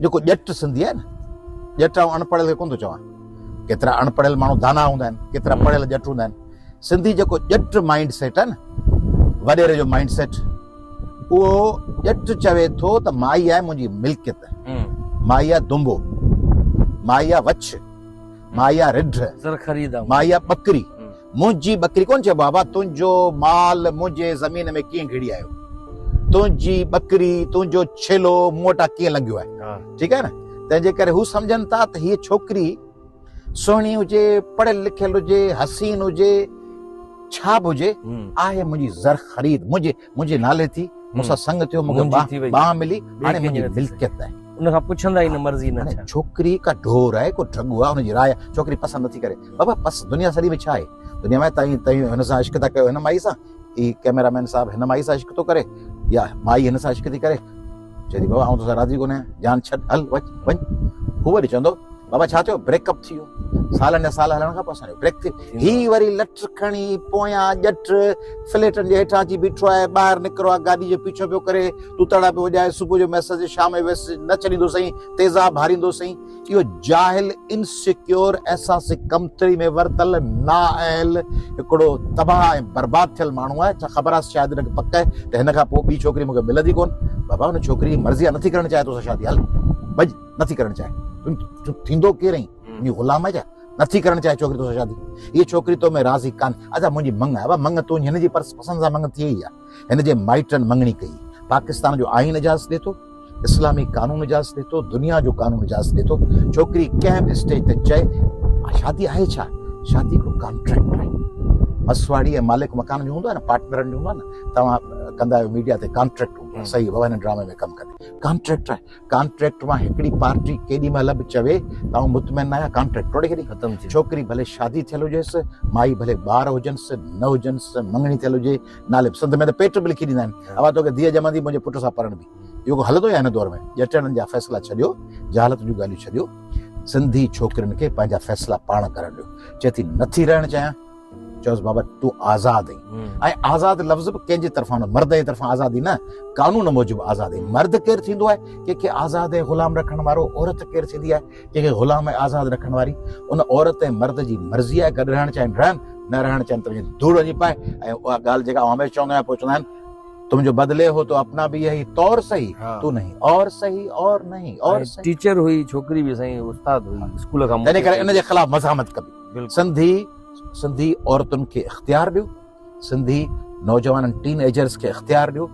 جيڪو ڄٽ سنڌي آهي نه، ڄٽ آئون اڻ پڙهيل کي ڪونه ٿو چوان، ڪيترا اڻ پڙهيل ماڻهو دانا هوندا آهن، ڪيترا پڙهيل ڄٽ هوندا آهن. سنڌي جيڪو ڄٽ مائنڊ سيٽ آهي نه، وڏيري جو مائنڊ سيٽ، اهو ڄٽ چوي ٿو ته مائي آهي منهنجي ملڪيت، مائي آهي دنبو، مائي آهي وڇ، مائي آهي رڍ، مائي آهي ٻڪري. منهنجي ٻڪري ڪونه چئبو آهي، بابا تنهنجو مال منهنجي زمين ۾ ڪيئن گهڙي آيو، تنهنجي ٻڪري، تنهنجو ڇيلو مون وٽان ڪيئن لنگهيو آهي. ٺيڪ آهي نه؟ تنهن جي ڪري هو سمجهن ٿا ته هيء ڇوڪري سهڻي هجي، پڙهيل لکيل هجي، حسين هجي، ڇا به هجي، آهي منهنجي زر خريد، منهنجي منهنجي نالي ٿي، مون سان سڱ ٿيو، مون کي ٻانهن ملي، هاڻي منهنجي ملڪيت آهي. ان کان پڇندا ئي نه مرضي نه ڇا. ڇوڪري ڪا ڍور آهي، ڪو ڍڳو آهي، ان جي راء ڇوڪري پسند نٿي ڪري. بابا پس دنيا سڄي ۾ ڇا آهي؟ دنيا ۾ تائين تائين هن سان عشق ٿا ڪيو هن مائي سان، هي ڪئميرا مين صاحب هن مائي سان عشق ٿو ڪري يا مائي هن سان عشق ٿي ڪري. چئي ٿي بابا آئون توسان راضي ڪونه آهيان، جان ڇڏ، هل وڃ وڃ. هو وري چوندو بابا ڇا ٿيو، بريڪ اپ ٿي ويو. سالن جا سال هلڻ کان پوء اسان جو بريڪ ٿي. هي وري لٺ کڻي پويان ڄٽ فليٽن جي هيٺان اچي بيٺو آهي، ٻاهر نڪرو آهي، گاڏي جو پيڇو پيو ڪري، تون تڙا پيو وڄائي، صبح جو ميسج، شام جو ميسج، نه ڇڏيندو سائين، تيزاب هاريندو سائين. اهو جاهل، انسيڪيور، احساس ڪمتري ۾ ورتل، نااهل، هڪڙو تباهه ۽ برباد ٿيل ماڻهو آهي. ڇا خبر آهي شايد هن کي پڪ آهي ته هن کان پوء ٻي ڇوڪري مون کي ملندي ڪونه. بابا ان ڇوڪري جي مرضي آهي، نٿي ڪرڻ چاهي توسان شادي، هل ڀڄ، نٿي ڪرڻ چاهي. تون ٿيندو ڪير آهين؟ منهنجي غلام آهي ڇا؟ نٿي ڪرڻ چاهي ڇوڪري توسان شادي. هيء ڇوڪري تو ۾ راضي ڪانه. ادا منهنجي مڱ آهي. بابا مڱ تون هن جي پسند سان مڱ ٿئي ئي آهي. هن جي مائٽن مڱڻي ڪئي. پاڪستان جو آئين اجازت ڏي ٿو، اسلامي قانون اجازت ڏي ٿو، دنيا جو قانون اجازت ڏي ٿو، ڇوڪري ڪنهن به اسٽيج تي چئي، شادي آهي ڇا؟ شادي هڪڙو ڪانٽريڪٽ آهي. مسواڙي ۽ مالڪ مڪان جو هوندو آهي نه، پارٽنرن جو هوندو آهي نه، توهان ڪندا آهيو ميڊيا تي ڪانٽريڪٽ هوندو آهي، صحيح بابا هن ڊرامي ۾ ڪم ڪندي، ڪانٽريڪٽ آهي. ڪانٽريڪٽ مان هڪڙي پارٽي ڪيڏي مهل به چوي ته آئون مطمئن نه آهيان، ڪانٽريڪٽ ٽوڙي ڇڏي. ختم ٿي. ڇوڪري ڀلي شادي ٿيل هجيس، مائي ڀلي ٻار هجنس نه هجنس، مڱڻي ٿيل هجي، نالي به سنڌ ۾ ته پيٽ به لکي ڏيندا آهن، اوا توکي ڌيء ڄمندي منهنجي پٽ سان پرڻبي. اهو ڪو هلندو يا هن دور ۾؟ ڄٽڻن جا فيصلا ڇڏيو، جهالت جون ڳالهيون ڇڏيو، سنڌي ڇوڪرين کي پنهنجا فيصلا پاڻ ڪرڻ ڏيو. چئي ٿي نٿي رهڻ چاهيان. چيس بابا تون آزاد آهين ۽ آزاد لفظ به ڪنهن جي طرفان نه، مرد جي طرفان آزادي نه، قانون موجب آزاد آهين. مرد ڪير ٿيندو آهي؟ ڪنهن کي آزاد ۽ غلام رکڻ وارو. عورت ڪير ٿيندي آهي؟ ڪنهن کي غلام ۽ آزاد رکڻ واري. ان عورت ۽ مرد جي مرضي آهي، گڏ رهڻ چاهين رهن، نه رهڻ چاهين ته وڃي ڌوڙ وڃي پائي. ۽ اها ڳالهه جيڪا آئون هميشه چوندو آهيان، پوء چوندا آهن تم جو بدلي هو تو اپنا به يهي طور سهي، تو نهين اور سهي اور نهين اور سهي. ٽيچر هئي ڇوڪري به سائين استاد هئي اسڪول کان. تنهن ڪري ان جي خلاف مزاحمت ڪبي. سنڌي سنڌي عورتن کي اختيار ڏيو، سنڌي نوجوانن ٽين ايجرز کي اختيار ڏيو.